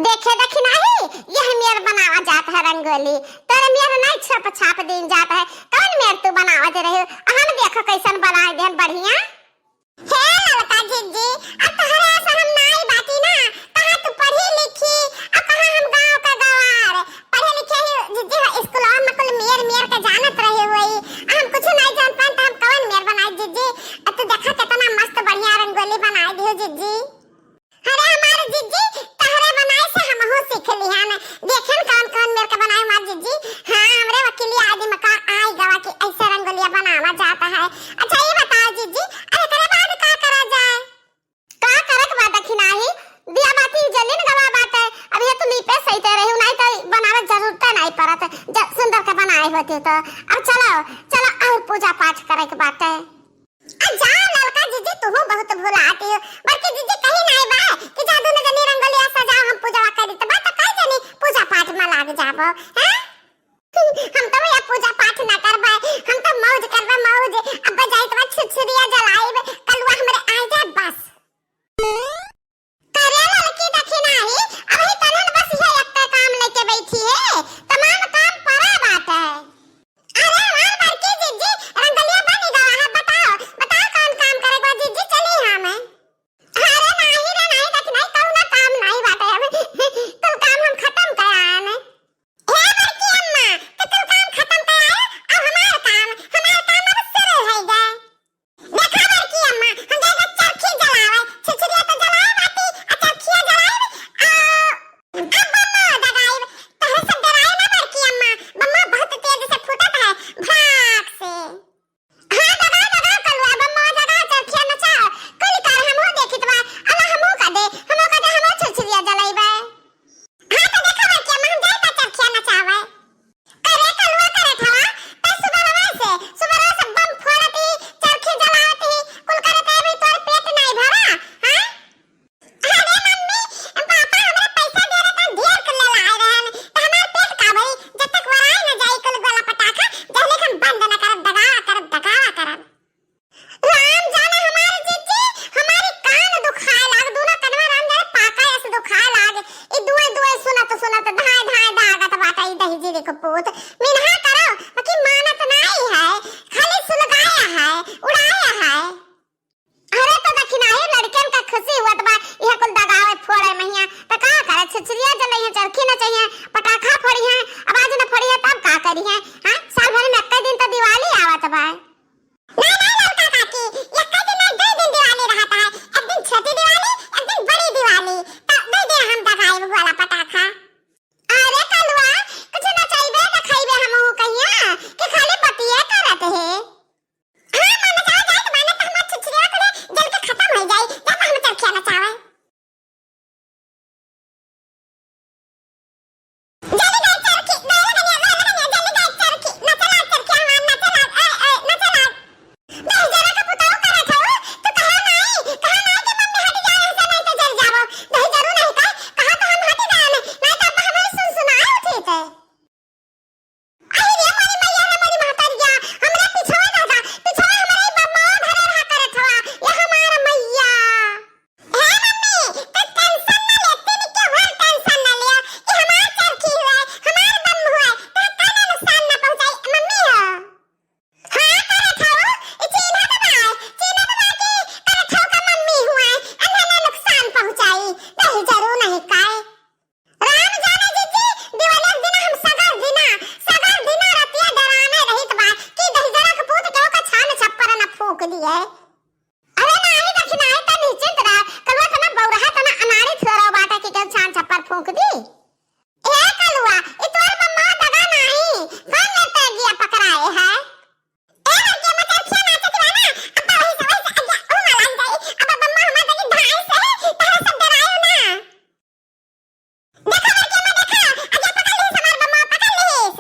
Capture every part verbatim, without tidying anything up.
देखे देखी नाही, यह मेर बनावा जात है रंगोली। तोरे मेर नाही छप छाप दिन जात है। कौन मेर तू बनावत रहे? हम देखो कैसन बनाए देन बढ़िया। हे ललका जिज्जी, अब तोहरे ऐसा हम नाही बाटी ना। कहाँ तू पढ़ी लिखी, अब कहाँ हम गाँव का गवार। पढ़े लिखे ही जिज्जी हो, स्कूलवा में कुल मेर मेर के जानत रहे हुई। हम कुछ नाही जान पाए तो हम कौन मेर बनाए जिज्जी? अब तू देखा कितना मस्त बढ़िया रंगोली बनाए दियो जिज्जी। अरे हमारे जिज्जी, तहरे बनाए से हमहू सीख लिहन। देखन कौन कौन मेर के बनाए हमार जिज्जी। हाँ, हमरे वकीली आदि में का आइ गवा कि ऐसे रंगोलिया बनावा जाता है। अच्छा ये बताओ जिज्जी, अरे एकरे बाद का करा जाए? का करत बा दखिनाही? दिया बाती जलिन गवा बाटे। अब ये तो लीपे सहिते रही, नाही तो बनावे जरूरत नाही पड़त। जब सुंदर के बनाए होते तो। अब चलो, चलो और पूजा पाठ करे के बाटे। आ जाओ ललका जिज्जी, तुहू बहुत भुलाती हो। बड़की जिज्जी कही नाही बा कि जा दुनो जनी रंगोलिया सजाओ, हम पूजवा कर देत बा, तो कई जनी पूजा पाठ में लाग जाबो, हैं? हम तो भैया पूजा पाठ ना करबे, हम तो मौज करबे, मौज। अब जाइत बा छुरछुरिया जलाइब, कलुआ हमरे आ जाए बस। करे ललकी दखिनाही, अबही तनन बस इहे एक्के काम लेके बैठी है, तमाम काम परा बाटे। अरे हमार बड़की जिज्जी, रंगोलिया बनी गवा है, बताओ, बताओ कौन काम करे बा जिज्जी, चली हम। अरे नाही रे नाही दखिनाही, कौनो काम नाही बाटे अब। कुल काम हम खत्म कर आए। हे बड़की अम्मा, तो कुल काम खत्म कर आए, अब हमार काम, हमार काम अब शुरू है गए। देखा बड़की अम्मा, हम जाएगा चरखी जलावे। छुरछुरिया तो जलाए बाटी, आ चरखिया जलाए, आ, अब बम्मा दगाई। तहरे से डराए ना बड़की अम्मा, बम्मा बहुत तेज से फूटत है, भड़ाक से। हाँ, दगाओ, दगाओ कलुआ, बम्मा दगाओ, चरखिया नचाओ। कुल कर हमहू देखित बा, अला हमहू का दे, हमहू का दे, हमहू छुरछुरिया जलाइबे। हाँ, तो देखा बड़की अम्मा, हम जाए ता चरखिया नचावे। करे कलुआ करे ठवा, त सुबरवा से, सुबरवा से बम फोड़त ही, चरखी जलावत ही, कुल करत ही, अभी तोर पेट नाही भरा, हाँ? अरे मम्मी, पापा हमरा पैसा दे रहे त ढेर के ले लाए रहन, त हमार पेट का भरी, जब तक वराए न जाई कुल गोला पटाखा, जहले हम बंद न करब, दगावा करब, दगावा करब। राम जाने हमारे जिज्जी, हमारी कान दुखाए लाग, दूनो कनवा राम जाने पाका ऐसे दुखाए लाग। ई दुए दुए सुनत सुनत धाए धाए दागत बाटा ई दहिजरी के पूत। मिनहा करो, बाकी मानत नाई है, खाली सुलगाया है, उड़ाया है। अरे तो दखिनाही लड़कन का खुशी हुअत बा, यह कुल दगावे फोड़े महिया, त का करे, छुरछुरिया जलइहे, चरखी नचइहे, पटाखा फोड़िहे, आवाज न फोड़िहे तब का करिहे, हाँ? साल भर में एक्के दिन तो दिवाली आवत बा। नहीं, नहीं, ललका काकी, एक्के दिन नहीं, दो दिन दिवाली रहता है। एक दिन छोटी दिवाली, एक दिन बड़ी दिवाली। तो दो दिन हम दगाइब वाला पटाखा। अरे कलुआ, कुछ नचइबे, देखइबे हमहू कहिया, कि खाली बतिये करत है। हाँ, माँ, नचाओ जात, माने तो हमार छुरछुरिया कुल जल के खत्म हो जाई, जब हम चरखिया नचावे। जल्दी गाय चरखी, गाय लगनिया, गाय लगनिया, जल्दी गाय चरखी, नचला चरखी हमार, नचला, ए, ए, नचला। दहिजरा के पुताऊ करत हऊ, तू कहा नाई, कहा नाई कि मम्मी हट जा, ऐसे नहीं तो जल जाबो। दहिजरू नहीं का, कहा तो हम हट जाए, नहीं तो अब हमारे सुन सुनाए उठी थे। अरे रे मोरी मैया रे मोरी महतरिया, हमरा पिछवा दादा, पिछवा हमरा ई बम्मा धरे रहा करत हवा, या हमार मैया। हे मम्मी, तू tension ना ले, तू निके हुआ tension ना लिया, ई हमार चरखी हुआ, हमार बम हुआ, तो कौनो नुकसान ना पहुँचाई, मम्मी हो। हाँ, करत हऊ, ई चीन्हा तो बाय, चीन्हा तो बाय कि करत हऊ का मम्मी हुआ, अन्हे ना नुकसान पहुँचाई, नहीं जरूर नहीं काय। राम जाने जिज्जी, दिवाली के दिन हम सगर दिना, सगर दिना रतिया डराने रहित बा कि दहिजरा के पूत केहू का छान छप्पर न फूंक दिए। अरे नाही दखिनाही त निश्चिंत रह, कलुआ तना बौरहा तना अनाड़ी थोड़ा बाटा कि केहू छान छप्पर फूंक दी। ए कलुआ, ई तोर बम्मा दगा नाही, कौन लेते गिया पकड़ाए है? ए बड़के मचरखिया नाचत बा ना, अब वही से, वही से, अब ऊ ना लाग जाई, अब बम्मा हमार दगी धाई से, तहरे सब डरायो ना। देखा बड़की अम्मा, देखा, आ जा पकड़ लिहिस हमार बम्मा, पकड़ लिहिस।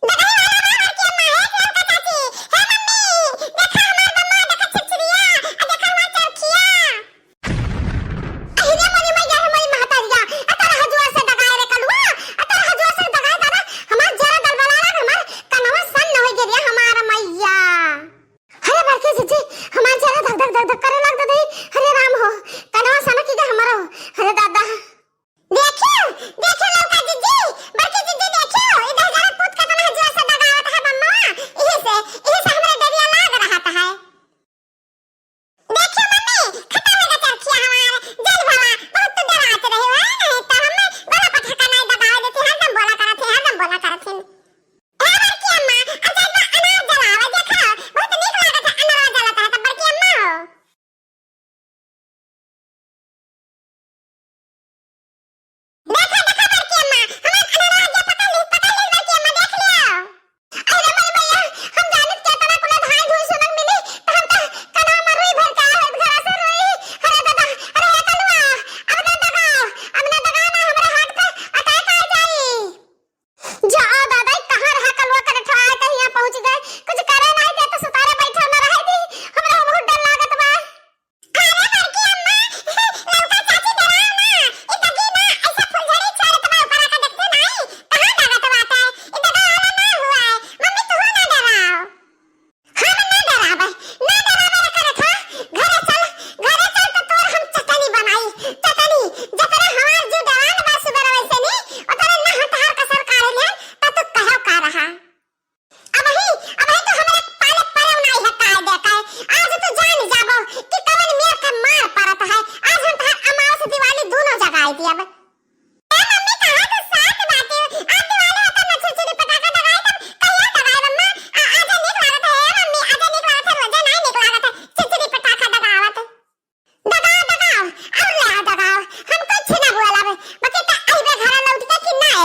दगाई वाला ना बड़की अम्मा, हे ललका चाची, हे मम्मी, देखा हमार बम्मा, देखा छुरछुरिया, आ देखा हमार चरखिया। अहि रे मोरी मैया, रे मोरी महतरिया, आ तोरा हजुआ से दगाए रे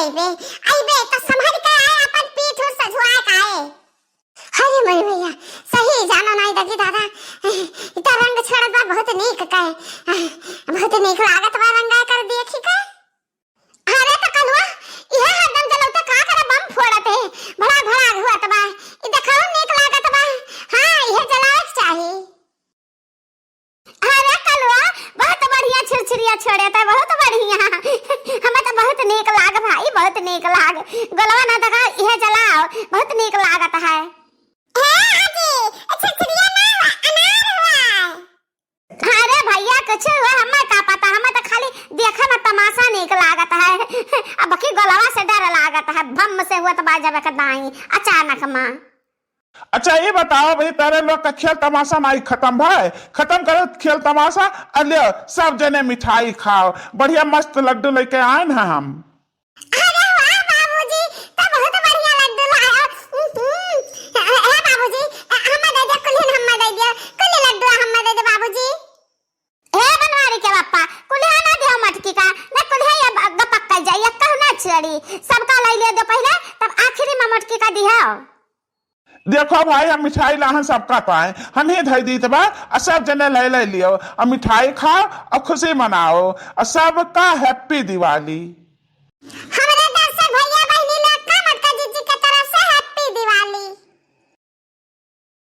अइबे, अइबे त संभर के आए, अपन पीठ उठ सझुआ के आए। अरे मोरी मैया, सही जानो नाई दगी दादा, ई त रंग छेड़त बा बहुत नीक के, बहुत नीक लागत बा रंगा कर देखी के। अरे त कलुआ, इहे हरदम जलौते का करे बम फोड़त है, भड़ाक भड़ाक हुअत बा, ई देखाओ नीक लागत बा। हाँ, इहे जलावे के चाही। अरे कलुआ, बहुत बढ़िया छिरछिरिया छोड़े त, बहुत बढ़िया। हमें त बहुत नीक लाग भाई, बहुत नीक लाग। गोलवा ना दगा, इहे जलाओ, बहुत नीक लागत है। हे आजी, ए छिरछिरिया ना हुआ, अनार हुआ। अरे भैया, कुछ हुआ, हमें का पता, हमें त खाली देखे में तमाशा नीक लागत है। अब की गोलवा से डर लागत है, बम से हुआ त बाजब के दाई अचानक माँ। अच्छा, ये बताओ भाई, तारे लोग का खेल तमाशा नाई खत्म भाई? खत्म करो खेल तमाशा, और ले सब जने मिठाई खाओ, बढ़िया मस्त लड्डू लेके आए ना हम। अरे वाह बाबूजी, तो बहुत बढ़िया लड्डू लाया। हम्म, हे बाबूजी, हमें दे दे, कुल्हिन हमें दे दे, कुल्हि लड्डू हमें दे दे बाबूजी। हे बनवारी के बापा, कुल्हिया ना दिहो मटकी का, ना कुल्हिया ये ग-, गपक कर जाई, ये कहू ना छेड़ी, सबका लई ले दो पहले, तब आखिरी में मटकी का दिहो। देखो भाई, हम मिठाई लाहन सबका ताए, हम ही धई दीत बा, और सब जने ले ले लियो, और मिठाई खाओ, और खुशी मनाओ, और सबका happy दिवाली। हमरा